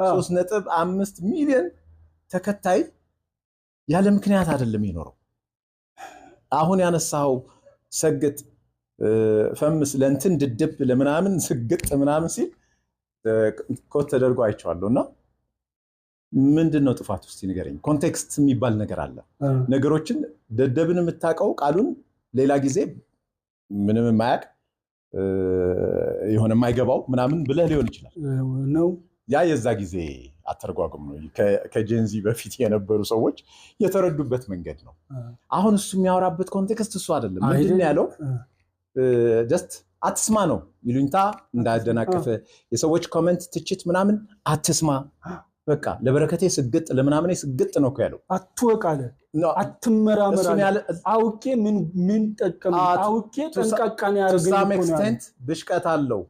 3.5 ሚሊዮን ተከታይ ያለ ምክንያት አይደለም የኖረው። አሁን ያነሳው ሰግጥ ፈምስ ለእንትን ድድብ ለምናምን ስግጥ ምናምን ሲል quote ተደርጎ አይቼዋለሁ። እና ምንድን ነው ጥፋት ውስጥ ንገረኝ። Context የሚባል ነገር አለ። ነገሮችን ደደብን የምታውቀው ቃሉን ሌላ ጊዜ ምንም የማያውቅ፣ የሆነ የማይገባው ምናምን ብለህ ሊሆን ይችላል። ነው። ያ የዛ ጊዜ አተረጓጉም ነው። ከ Gen Z በፊት የነበሩ ሰዎች የተረዱበት መንገድ ነው። አሁን እሱ የሚያወራበት context እሱ አይደለም። ምንድን ነው ያለው? Just አትስማ ነው። ይሉኝታ እንዳያደናቅፍ የሰዎች comment፣ ትችት ምናምን አትስማ። በቃ ለበረከቴ ስግጥ ለምናምኔ ስግጥ ነው እኮ ያለው። አትወቅ አለ፣ አትመራመር አለ። አውቄ ምን ምን ጠቀመኝ? አውቄ ጠንቃቃን ያደረገኝ To some extent ብሽቀት አለው።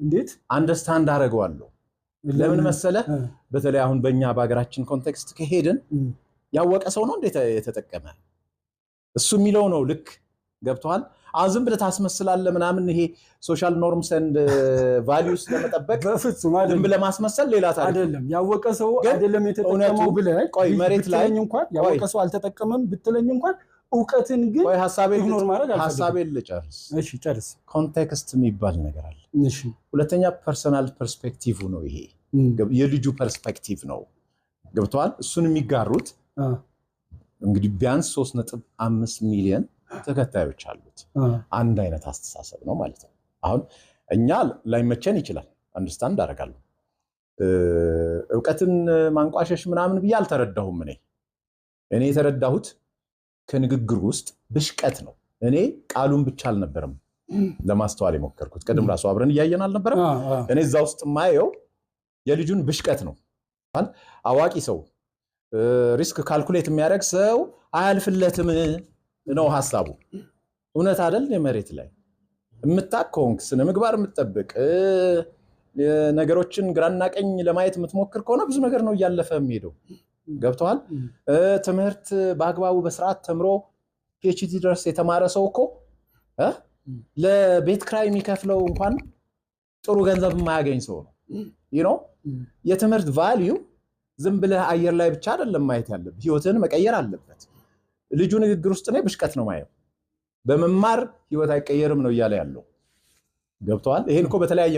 እንዴት? Understand አደርገዋለሁ። ለምን መሰለህ? በተለይ አሁን በእኛ በሀገራችን context ከሄድን ያወቀ ሰው ነው እንዴት የተጠቀመ? እሱ የሚለው ነው ልክ፣ ገብቶሃል። አሁን ዝም ብለህ ታስመስላለህ ምናምን፣ ይሄ social norms and values ለመጠበቅ በፍጹም። ዝም ብለህ ማስመሰል ሌላ ታሪክ። አይደለም። ያወቀ ሰው አይደለም የተጠቀመው ብለህ ቆይ መሬት ላይ ብትለኝ እንኳን፣ ያወቀ ሰው አልተጠቀመም ብትለኝ እንኳን፣ እውቀትን ግን ቆይ ሀሳቤን ignore ማድረግ አልፈልግም። ሀሳቤን ልጨርስ። እሺ ጨርስ። Context የሚባል ነገር አለ። ሁለተኛ personal perspective ነው፣ ይሄ የልጁ perspective ነው። ገብቶሃል። እሱን የሚጋሩት እንግዲህ ቢያንስ 3.5 ሚሊዮን ተከታዮች አሉት። አንድ አይነት አስተሳሰብ ነው ማለት ነው። አሁን እኛ ላይመቸን ይችላል፣ understand አደርጋለሁ። እውቀትን ማንቋሸሽ ምናምን ብዬ አልተረዳሁም። እኔ የተረዳሁት ከንግግር ውስጥ ብሽቀት ነው። እኔ ቃሉን ብቻ አልነበረም ለማስተዋል የሞከርኩት። ቅድም ራሱ አብረን እያየን አልነበረም? እኔ እዛ ውስጥ የማየው የልጁን ብሽቀት ነው። አዋቂ ሰው፣ risk calculate የሚያደርግ ሰው አያልፍለትም ነው ሀሳቡ። እውነት አይደል? የመሬት ላይ የምታውቅ ከሆንክ፣ ስነ ምግባር የምትጠብቅ፣ ነገሮችን ግራና ቀኝ ለማየት የምትሞክር ከሆነ ብዙ ነገር ነው እያለፈ የሚሄደው። ገብቶሃል? ትምህርት በአግባቡ በስርዓት ተምሮ PhD ድረስ የተማረ ሰው እኮ ለቤት ክራይ የሚከፍለው እንኳን ጥሩ ገንዘብ የማያገኝ ሰው ነው። የትምህርት value ዝም ብለህ አየር ላይ ብቻ አይደለም ማየት ያለብህ፣ ህይወትህን መቀየር አለበት። ልጁ ንግግር ውስጥ እኔ ብሽቀት ነው ማየው። በመማር ህይወት አይቀየርም ነው እያለ ያለው። ገብቶሃል? ይሄን እኮ በተለያየ